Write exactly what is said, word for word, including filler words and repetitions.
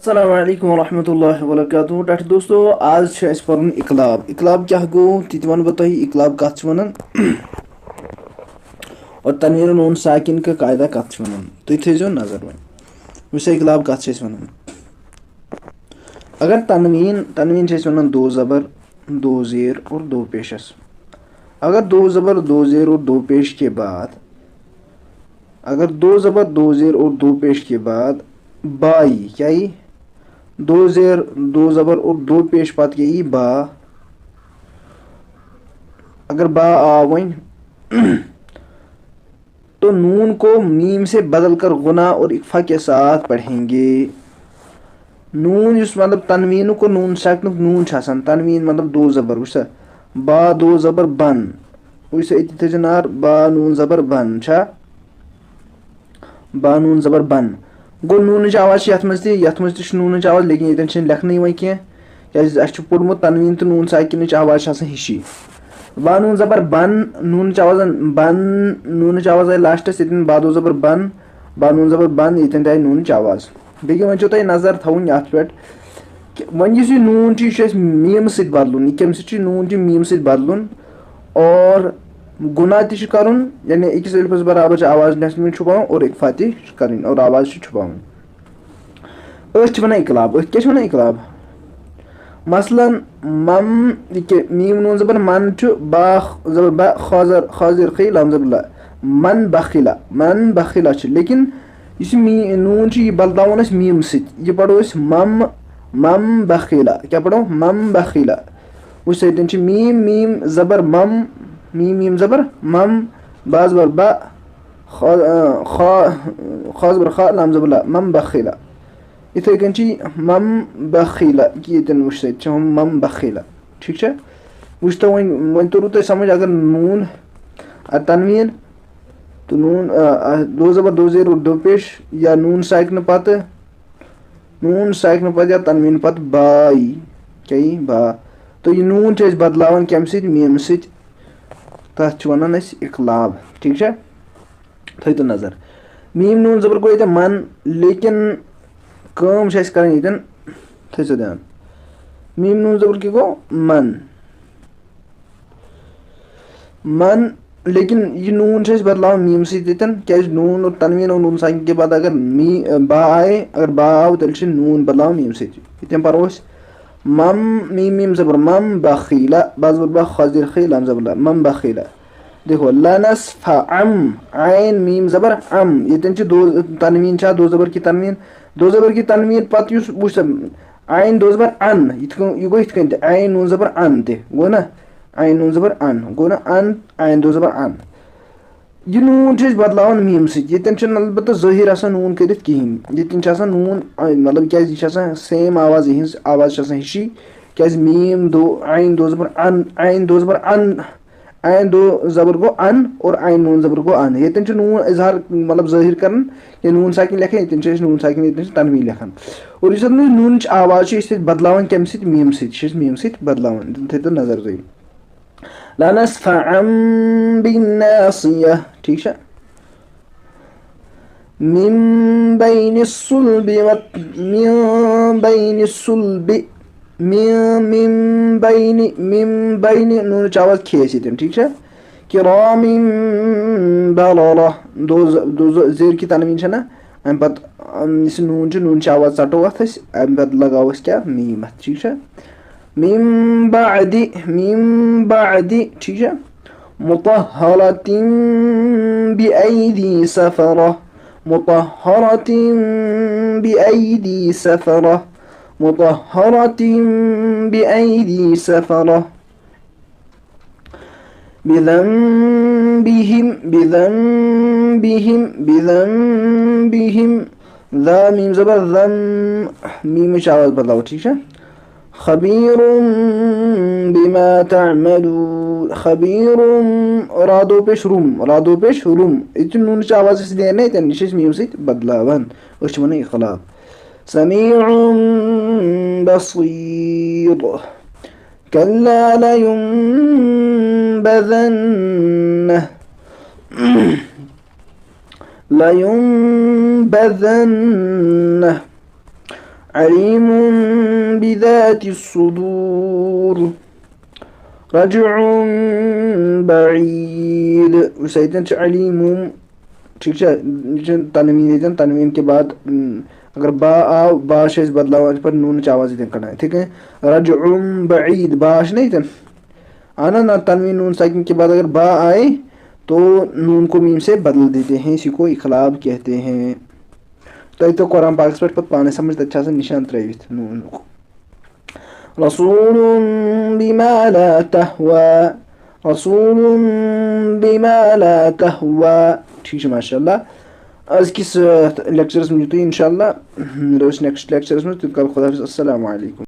السلام علیکم ورحمۃ اللہ وبرکاتہ۔ ٹاٹھ دوستو، آز چھُ اَسہِ پَرُن اقلاب۔ اقلاب کیٛاہ گوٚو، تہِ تہِ وَنہٕ بہٕ تۄہہِ۔ اقلاب کَتھ چھِ وَنان؟ اور تنوین و نون ساکن کا قاعدہ کَتھ چھِ وَنان، تُہۍ تھٲیزیو نظر وۄنۍ۔ وٕچھ سا، اقلاب کَتھ چھِ أسۍ وَنان؟ اگر تنوین، تنوین چھِ أسۍ وَنان دو زبر، دو زیر اور دو پیشس۔ اگر دو زبر، دو زیر اور دو پیش کے بعد، اگر دو زبر، دو زیر اور دو پیش کے بعد با یی، کیٛاہ یی؟ دو زیر، دو زبر اور دو پیش پتہٕ کیٛاہ یی؟ با۔ اگر با آو وۄنۍ، تو نون کو میم سے بدل کر غنہ اور اخفا کے ساتھ پڑھیں گے۔ نون یُس مطلب تنوینُک اور نون ساکنُک نون چھُ آسان، تنوین مطلب دو زبر، وٕچھ سا، با دو زبر بن، وٕچھ سا، أتی تھٲیزِ نار، با نون زبر بن چھا، با نون زبر بن۔ گوٚو نوٗنٕچ آواز چھِ یَتھ منٛز تہِ، یَتھ منٛز تہِ چھِ نوٗنٕچ آواز، لیکن ییٚتٮ۪ن چھِنہٕ لیکھنٕے وۄنۍ کینٛہہ، کیٛازِ اَسہِ چھُ پوٚرمُت تنویٖن تہٕ نوٗن ساکِنٕچ آواز چھِ آسان ہِشی۔ با نون زبر بن، نوٗنٕچ آواز بن، نوٗنٕچ آواز آیہِ لاسٹَس، ییٚتٮ۪ن با دو زبر بن، با نون زبر بن، ییٚتٮ۪ن تہِ آیہِ نوٗنٕچ آواز۔ بیٚیہِ وۄنۍ چھو تۄہہِ نظر تھاوٕنۍ اَتھ پٮ۪ٹھ کہِ وۄنۍ یُس یہِ نوٗن چھُ، یہِ چھُ اَسہِ میٖمہٕ سۭتۍ بدلُن۔ یہِ کَمہِ سۭتۍ چھُ؟ یہِ نوٗن چھُ میٖمہٕ سۭتۍ بدلُن۔ اور گُناہ تہِ چھُ کَرُن، یعنی أکِس الفَس برابر چھِ آواز نٮ۪صفہٕ منٛز چھُپاوُن اور اخفا تہِ چھِ کَرٕنۍ اور آواز چھِ چھُپاوٕنۍ۔ أتھۍ چھِ وَنان اقلاب۔ أتھۍ کیٛاہ چھِ وَنان اقلاب؟ مثلاً، مم، یہِ کہِ میٖم نوٗن زبر من چھُ، با زبر با، خا زر، خا زیر خی، لام زبر لا۔ من بخیلا، من بخیلا چھُ۔ لیکن یُس یہِ می-، نوٗن چھُ، یہِ بدلاوون أسۍ میٖم سۭتۍ۔ یہِ پَرو أسۍ مم، مم بخیلا۔ کیٛاہ پَرو؟ مم بخیلا۔ وٕچھ سا، ییٚتٮ۪ن چھِ میٖم، میٖم زبر مم، میٖم، میٖم زبر مم، با زبر با، خا، خا، خا زبر خا، لام زبر لا، مم بخیلا۔ یِتھَے کٔنۍ چھِ یہِ مم بخیلا، کہِ ییٚتٮ۪ن وٕچھ سا، ییٚتہِ چھِ ہُم مم بخیلا۔ ٹھیٖک چھا؟ وٕچھ تو وۄنۍ، وۄنۍ توٚروٕ تۄہہِ سمجھ، اگر نوٗن، آ، تنویٖن تہٕ نوٗن، آ، آ، دو زبر دو زیر اور دو پیش یا نوٗن ساکنہٕ پتہٕ، نوٗن ساکنہٕ پتہٕ یا تنویٖن پتہٕ با یی، کیٛاہ یی؟ با۔ تہٕ یہِ نوٗن چھِ أسۍ بدلاوان کَمہِ سۭتۍ؟ میٖمہٕ سۭتۍ۔ تَتھ چھِ وَنان أسۍ اقلاب۔ ٹھیٖک چھا؟ تھٲیتو نظر۔ میٖم نوٗن زبر گوٚو ییٚتٮ۪ن من، لیکن کٲم چھِ اَسہِ کَرٕنۍ ییٚتٮ۪ن، تھٲیزیو دھیان۔ میٖم نوٗن زبر کیٛاہ گوٚو؟ من۔ من، لیکن یہِ نوٗن چھِ أسۍ بدلاوان میٖم سۭتۍ ییٚتٮ۪ن، کیٛازِ نوٗن اور تنویٖن اور نوٗن ساکِن کے بعد اگر می-، با آیے، اگر با آو، تیٚلہِ چھِ نوٗن بدلاوان میٖم سۭتۍ۔ ییٚتٮ۪ن پَرو أسۍ مم، میٖم، میٖم زبر مم، بخیلا، با زبر با، خا زیر خی، لام زبر لا، مم بخیلا۔ دیکھو، لنصفعم، عین میم زبر ام، ییٚتٮ۪ن چھِ دو، تنویٖن چھا؟ دو زبر کی تنویٖن، دو زبر کی تنویٖن پتہٕ یُس، وٕچھ سا، عین دو زبر ان، یِتھ کٔنۍ، یہِ گوٚو یِتھ کٔنۍ تہِ، عین نوٗن زبر ان تہِ، گوٚو نا؟ عین نوٗن زبر ان، گوٚو نا؟ ان، عین دو زبر ان۔ یہِ نوٗن چھِ أسۍ بدلاوان میٖم سۭتۍ، ییٚتٮ۪ن چھُنہٕ البتہ ظٲہِر آسان نوٗن کٔرِتھ کِہیٖنۍ، ییٚتٮ۪ن چھِ آسان نوٗن، مطلب، کیٛازِ یہِ چھِ آسان سیم آواز، یِہٕنٛز آواز چھِ آسان ہِشی، کیٛازِ میٖم دو، عین دو زبر ان، عین دو زبر ان، عین دو زبر گوٚو ان اور عین نون زبر گوٚو ان۔ ییٚتٮ۪ن چھُ نون اظہار، مطلب ظٲہِر کران، یا نون ساکن لیکھان، ییٚتٮ۪ن چھِ أسۍ نون ساکن، ییٚتٮ۪ن چھِ تنوین لیکھان۔ اور یُس زن یہِ نونٕچ آواز چھِ، أسۍ چھِ بدلاوان کمہِ سۭتۍ؟ میٖم سۭتۍ چھِ أسۍ میٖم سۭتۍ بدلاوان۔ تھٲیتو نظر تُہۍ۔ لنصفعا بالناصیہ۔ ٹھیٖک چھا؟ من بین الصلب و، من بین الصلب، من، من بین، من بین، نوٗنٕچ آواز کھے اَسہِ ییٚتٮ۪ن، ٹھیٖک چھا؟ کرام بررہ، دو ز-، دو ز-، زیر کی تنوین چھےٚ نا؟ اَمہِ پتہٕ، اَم، یُس یہِ نوٗن چھُ، نوٗنٕچ آواز ژٹو اَتھ أسۍ، اَمہِ پتہٕ لگاوو أسۍ کیٛاہ؟ میٖم اَتھ، ٹھیٖک چھا؟ من بعد، من بعد، ٹھیٖک چھا؟ مطهرة بأيدي سفرة، مطهرة بأيدي سفرة، مطهرة بأيدي سفرة۔ بذنبهم، بذنبهم، بذنبهم۔ ذا میم زبر ذم، میٖمٕچ آواز بدلاوو، ٹھیٖک چھا؟ خبیر بما تعملون۔ خبیر، را دو پیش رُم، را دو پیش رُم۔ ییٚتہِ چھُ نوٗنٕچ آواز اَسہِ نیران، ییٚتٮ۪ن یہِ چھِ أسۍ میٖم سۭتۍ بدلاوان۔ أسۍ چھِ وَنان اخلاف۔ سمیع بصیر۔ كلا لينبذن، لينبذن۔ عليم بذات الصدور. رجع بعيد. وسيدنا عليم. ٹھیٖک چھا؟ یہِ چھِ تنویٖن ییٚتٮ۪ن، تنویٖن کے بعد، اگر با آو، با چھِ أسۍ بدلاوان، چھِ پتہٕ نوٗنٕچ آواز ییٚتٮ۪ن کڑان۔ یِتھَے کٔنۍ رجع بعید، با چھِ نہ ییٚتٮ۪ن؟ آنا نا، تنوین نون ساکن کے بعد اگر با آئے تو نون کو میم سے بدل دیتے ہیں، اسی کو اخلاب کہتے ہیں۔ تۄہہِ تو قرآن پاکس پٮ۪ٹھ پتہٕ پانے سمجھ، تتہِ چھِ آسان نشان ترٲوِتھ نوٗنُک۔ رسول بما لا تهوى، رسول بما لا تهوى۔ ٹھیٖک چھُ، ماشاء اللہ۔ أزکِس، آ، لیکچرس منٛز یِتُے، انشاء اللہ۔ مِلو أسۍ نیکسٹ لیکچرس منٛز۔ تیوٗت کال خۄدا حافظ۔ السلام علیکم۔